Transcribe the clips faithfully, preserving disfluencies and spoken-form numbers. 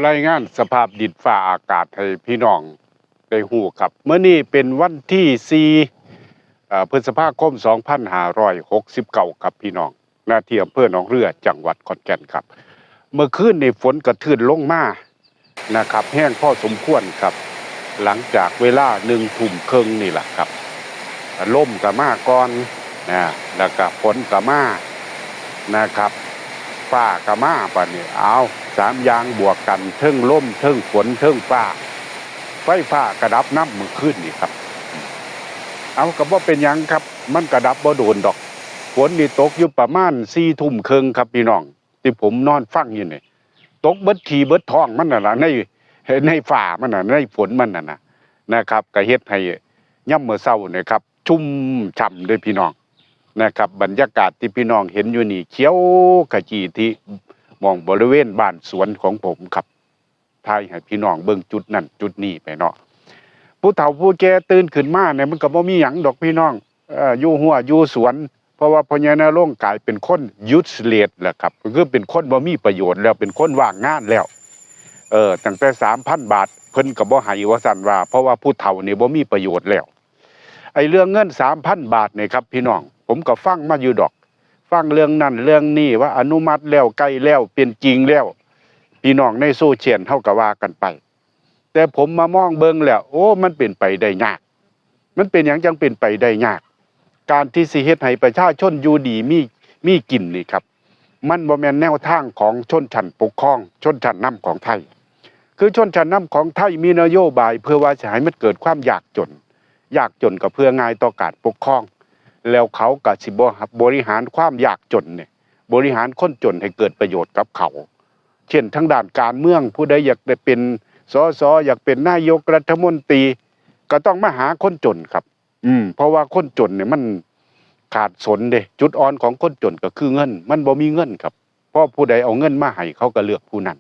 รายงานสภาพดินฟ้าอากาศให้พี่น้องได้ฮู้ครับ มื้อนี้เป็นวันที่สี่ เอ่อ พฤษภาคม สองพันห้าร้อยหกสิบเก้า ครับพี่น้อง ณ ที่อำเภอหนองเรือ จังหวัดขอนแก่นครับ เมื่อคืนนี่ฝนกระทืนลงมานะครับ แฮงพอสมควรครับ หลังจากเวลาหนึ่งทุ่มครึ่งนี่แหละครับ ลมก็มาก่อนนะ แล้วก็ฝนก็มานะครับ ฟ้าก็มา บัดนี้ เอา สามอย่างบวกกัน เทิงลม เทิงฝน เทิงฟ้า ไฟฟ้าก็ดับนำมื้อคืนนี่ครับ เอา ก็บ่เป็นหยังครับ มันก็ดับบ่โดนดอก ฝนนี่ตกอยู่ประมาณสี่ทุ่มครึ่งครับพี่น้อง ที่ผมนอนฟังอยู่นี่ ตกเบิดขี้เบิดท้องมันนั่นล่ะ ใน ในฟ้ามันน่ะ ในฝนมันนั่นน่ะนะครับ ก็เฮ็ดให้ยามมื้อเช้านี่ครับ ชุ่มฉ่ำเด้อพี่น้องนะครับ บรรยากาศที่พี่น้องเห็นอยู่นี่เขียวขจีที่หม่องบริเวณบ้านสวนของผมครับ ถ่ายให้พี่น้องเบิ่งจุดนั่นจุดนี้ไปเนาะ ผู้เฒ่าผู้แก่ตื่นขึ้นมาเนี่ยมันก็บ่มีหยังดอกพี่น้อง เอ่อ อยู่ฮั้วอยู่สวน เพราะว่าพ่อใหญ่นรงค์กลายเป็นคน useless แล้วครับ ก็คือเป็นคนบ่มีประโยชน์แล้ว เป็นคนว่างงานแล้ว เออ ตั้งแต่สามพันบาท เพิ่นก็บ่ให้ว่าซั่นว่า เพราะว่าผู้เฒ่านี่บ่มีประโยชน์แล้ว ไอ้เรื่องเงินสามพันบาทนี่ครับพี่น้อง ผมก็ฟังมาอยู่ดอก ฟังเรื่องนั่นเรื่องนี้ว่าอนุมัติแล้ว ใกล้แล้ว เป็นจริงแล้ว พี่น้องในโซเชียลเฮาก็ว่ากันไป แต่ผมมามองเบิ่งแล้ว โอ้ มันเป็นไปได้ยาก มันเป็นหยังจังเป็นไปได้ยาก การที่สิเฮ็ดให้ประชาชนอยู่ดีมี มีกินนี่ครับ มันบ่แม่นแนวทางของชนชั้นปกครอง ชนชั้นนำของไทย คือชนชั้นนำของไทยมีนโยบายเพื่อว่าสิให้มันเกิดความยากจน ยากจนก็เพื่อง่ายต่อการปกครอง แล้วเขาก็สิบ่บริหารความยากจนเนี่ย บริหารคนจนให้เกิดประโยชน์กับเขา เช่นทางด้านการเมือง ผู้ใดอยากได้เป็น สส อยากเป็นนายกรัฐมนตรี ก็ต้องมาหาคนจนครับ อืม เพราะว่าคนจนเนี่ยมันขาดสนเด้ จุดอ่อนของคนจนก็คือเงิน มันบ่มีเงินครับ เพราะผู้ใดเอาเงินมาให้เขาก็เลือกผู้นั้น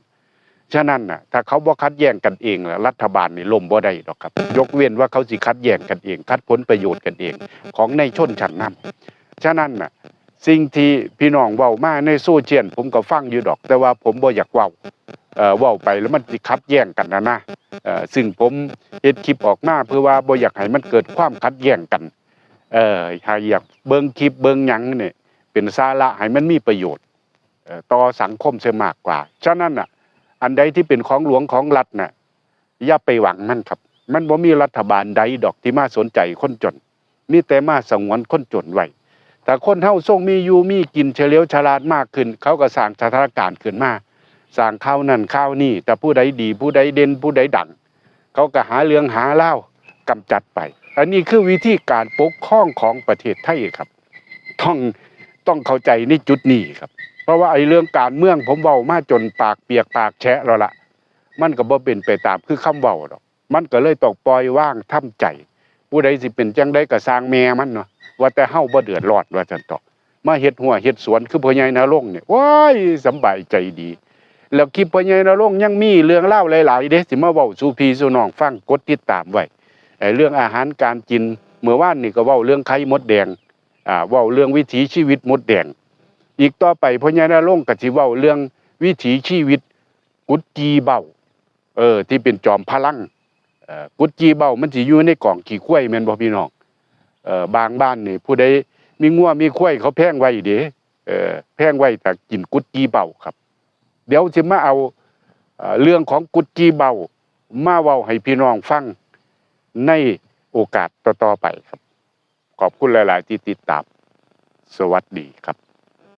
ฉะนั้นน่ะ ถ้าเขาบ่ขัดแย้งกันเองล่ะ รัฐบาลนี่ล้มบ่ได้ดอกครับ ยกเว้นว่าเขาสิขัดแย้งกันเอง ขัดผลประโยชน์กันเอง ของในชนชั้นนำ ฉะนั้นน่ะ สิ่งที่พี่น้องเว้ามาในโซเชียล ผมก็ฟังอยู่ดอก แต่ว่าผมบ่อยากเว้า เอ่อ เว้าไปแล้วมันสิขัดแย้งกันนะนะ เอ่อ ซึ่งผมเฮ็ดคลิปออกมาเพื่อว่าบ่อยากให้มันเกิดความขัดแย้งกัน เอ่อ ให้อยากเบิ่งคลิปเบิ่งหยังนี่ เป็นสาระให้มันมีประโยชน์ เอ่อ ต่อสังคมเสียมากกว่า ฉะนั้นน่ะ อันใดที่เป็นของหลวงของรัฐน่ะ อย่าไปหวังมันครับ มันบ่มีรัฐบาลใดดอกที่มาสนใจคนจน มีแต่มาสงวนคนจนไว้ ถ้าคนเฮาทรงมีอยู่มีกินเฉลียวฉลาดมากขึ้น เขาก็สร้างสถานการณ์ขึ้นมา สร้างข่าวนั่นข่าวนี่ แต่ผู้ใดดี ผู้ใดเด่น ผู้ใดดัง เขาก็หาเรื่องหาราวกำจัดไป อันนี้คือวิธีการปกครองของประเทศไทยครับ ต้อง ต้องเข้าใจในจุดนี้ครับ เพราะว่าไอ้เรื่องการเมืองผมเว้ามาจนปากเปียกปากแฉะแล้วล่ะ มันก็บ่เป็นไปตามคือคำเว้าดอก มันก็เลยต้องปล่อยวางทำใจ ผู้ใดสิเป็นจั่งใดก็ซ่างแม่มันเนาะ ว่าแต่เฮาบ่เดือดร้อนว่าซั่นเถาะ มาเฮ็ดฮั้วเฮ็ดสวนคือพ่อใหญ่นรงค์เนี่ย โอ้ย สำบายใจดี แล้วคลิปพ่อใหญ่นรงค์ยังมีเรื่องราวหลายๆเด้ สิมาเว้าสู่พี่สู่น้องฟัง กดติดตามไว้ ไอ้เรื่องอาหารการกิน เมื่อวานนี่ก็เว้าเรื่องไข่มดแดง อ่า เว้าเรื่องวิถีชีวิตมดแดง อีกต่อไปพ่อใหญ่นรงค์ก็สิเว้าเรื่องวิถีชีวิตกุดจีเบ้า เออ ที่เป็นจอมพลัง เอ่อ กุดจีเบ้ามันสิอยู่ในกองขี้ควายแม่นบ่พี่น้อง เอ่อ บางบ้านนี่ผู้ใดมีงัวมีควายเขาแพงไว้เด้ เอ่อ แพงไว้ถ้ากินกุดจีเบ้าครับ เดี๋ยวสิมาเอา เอ่อ เรื่องของกุดจีเบ้ามาเว้าให้พี่น้องฟังในโอกาสต่อๆไปครับ ขอบคุณหลายๆที่ติดตาม สวัสดีครับ